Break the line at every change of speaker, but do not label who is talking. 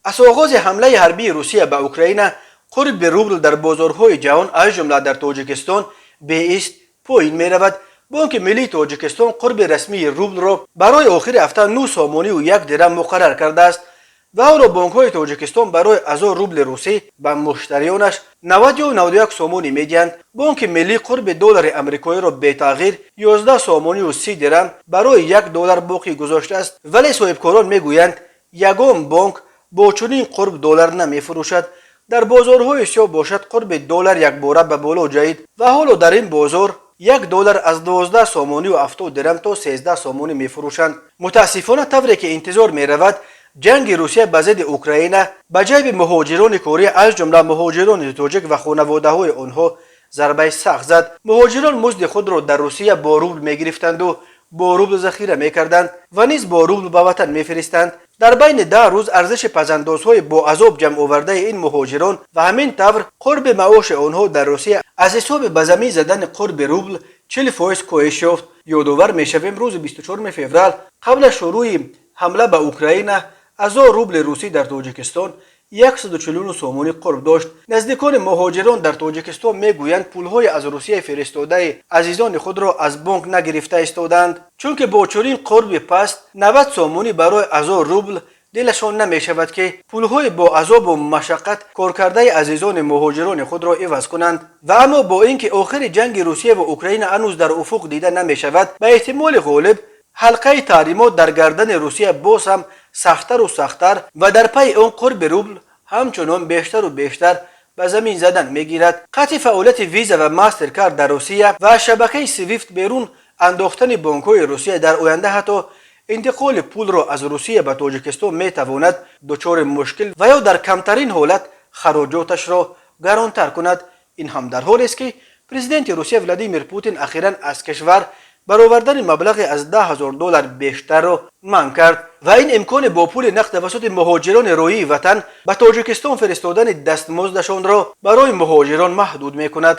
Аз оғози ҳамлаи ҳарбии Русия ба Украина қурби рубл дар бозорҳои ҷаҳон, аз ҷумла дар Тоҷикистон, беист поин меравад. Бонки миллии Тоҷикистон қурби расмии рублро барои охири ҳафта 9 сомонию 1 дирам муқаррар кардааст ва ҳоло бонкҳои Тоҷикистон барои 1000 рубли русӣ ба муштариёнаш 90 ё 91 сомонӣ медиҳанд. Бонки миллӣ қурби доллари амрикоиро бетағйир 11 сомонию 30 дирам барои 1 доллар боқӣ гузоштааст, вале соҳибкорон мегӯянд, ягон бонк бо чунин қурб доллар намефурӯшад. Дар бозорҳои сиёҳ бошад, қурби доллар якбора ба боло ҷаҳид ва ҳоло дар ин бозор 1 доллар аз 12 сомонию 70 дирам то 13 сомонӣ мефурӯшанд. Мутаассифона, тавре ки интизор меравад, ҷанги Русия ба зидди Украина ба ҷайби муҳоҷирони корӣ, аз ҷумла муҳоҷирони тоҷик ва хонаводаҳои онҳо, зарбаи сахт зад. Муҳоҷирон музди худро дар Русия бо рубл мегирифтанду бо рубл захира мекарданд ва низ бо рубл ба ватан мефиристанд. Дар байни 10 рӯз арзиши пасандозҳои бо азоб ҷамъовардаи ин муҳоҷирон ва ҳамин тавр қурби маоши онҳо дар Русия аз ҳисоби ба замин задани қурби рубл 40% коҳиш ёфт. Ёдовар мешавем, рӯзи 24 феврал, қабл аз шурӯи ҳамла ба Украина, 1000 рубли русӣ дар Тоҷикистон 149 сомонӣ қурб дошт. Наздикони муҳоҷирон дар Тоҷикистон мегӯянд, пулҳои аз Русия фиристодаи азизони худро аз бонк нагирифта истодаанд, чунки бо чунин қурби паст, 90 сомонӣ барои 1000 рубл, дилашон намешавад, ки пулҳои бо азобу машаққат коркардаи азизони муҳоҷирони худро иваз кунанд. Ва аммо бо ин ки охири ҷанги Русия ва Украина ҳанӯз дар уфуқ дида намешавад, ба эҳтимоли ғолиб ҳалқаи таҳримот дар гардани Русия боз ҳам сахттару сахттар ва дар пайи он қурби рубл ҳамчунон бештару бештар ба замин задан мегирад. Қатъи фаъолияти Виза ва Мастеркард дар Русия ва аз шабакаи Свифт берун андохтани бонкҳои Русия дар оянда ҳатто интиқоли пулро аз Русия ба Тоҷикистон метавонад дучори мушкил ва ё дар камтарин ҳолат хароҷоташро гаронтар кунад. Ин ҳам дар ҳолест, ки президенти Русия Владимир Путин ахиран аз кишвар баровардани маблағи аз 10 000 доллар бештарро манъ кард ва ин имкони бо пули нақд тавассути муҳоҷирони роҳии ватан ба Тоҷикистон фиристодани дастмуздашонро барои муҳоҷирон маҳдуд мекунад.